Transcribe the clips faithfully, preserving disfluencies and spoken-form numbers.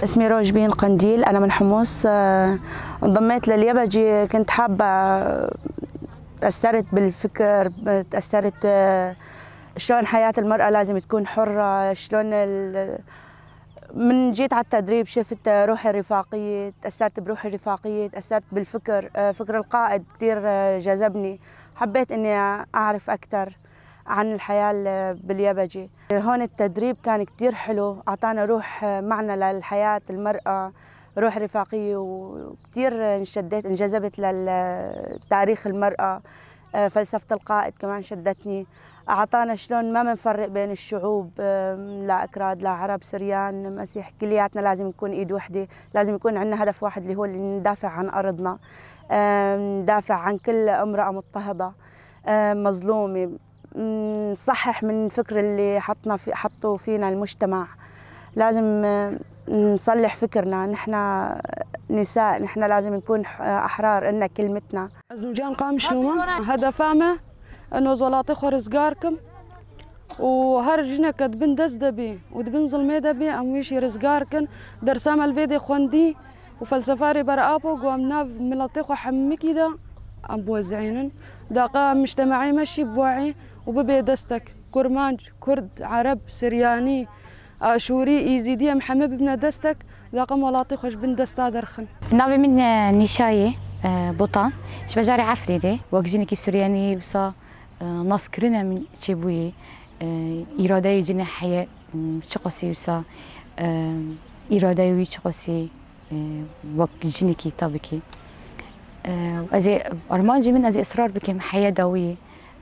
اسمي روجبين قنديل، أنا من حمص. آه، انضميت لليبجي، كنت حابة، تأثرت بالفكر، تأثرت، آه، شلون حياة المرأة لازم تكون حرة، شلون ال-، من جيت على التدريب شفت روح الرفاقية، تأثرت بروح الرفاقية، تأثرت بالفكر، آه، فكر القائد كتير، آه، جذبني. حبيت إني أعرف أكتر عن الحياة ال-، باليبجي. هون التدريب كان كتير حلو، أعطانا روح، آه، معنى للحياة المرأة، روح رفاقية، وكتير انشديت، انجذبت لتاريخ المرأة. آه، فلسفة القائد كمان شدتني. أعطانا شلون ما منفرق بين الشعوب، آم، لا أكراد، لا عرب، سريان، مسيح، كلياتنا لازم نكون إيد وحدة، لازم يكون عندنا هدف واحد اللي هو اللي ندافع عن أرضنا، آم، ندافع عن كل امرأة مضطهدة، آم، مظلومة، نصحح من الفكر اللي حطنا في، حطوا فينا المجتمع. لازم، آم، نصلح فكرنا، نحن نساء، نحن لازم نكون ح-، أحرار، إلنا كلمتنا. Ez nûcan qam şilûma. Hedefa me, ez welatê xwe rizgar kim û her jineke di bin dest de bî û di bin zilmê de bî, em wî jî rizgar kin. Dersa me li vê dê xwendî û felsefa Rêber Apo, ku em nav miletê xwe hemikî de em biwezînin. Daqa em mijtemeî me jî biwehî û bibe destek. Kurmanc, Kurd, Ereb, Siryanî, Aşûrî, Îzîdî, em hemî bibine destek, daqa em welatê xwe ji bin desta derxin. Navê min, e, Nîşayê, e, Botan. Ji bajarê Efrînê. Wek jinekî Suryanî wisa, e, naskirina min çêbûyî, e, îradeyê jinê heye, m, çiqasî wisa, e, îradeyê wî çiqasî, e, wek jinekî tabî kî. E, ez ê, armancê min ez ê israr bikim heye dawî,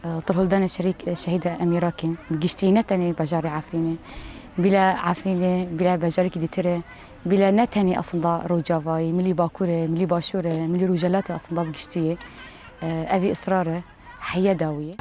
e, tilhildana şerîk, e, şehîd Emîra kin. Bi giştî ne tenê bajarê Efrînê, bîle Efrînê, bîle bajarekî dîtir e, bîle ne tenê aslında Rojavayê, milî Bakur e, milî Başûr e, milî Rojhilat e aslında bi giştî ye. E, ev ê israr e, heye dawî ye.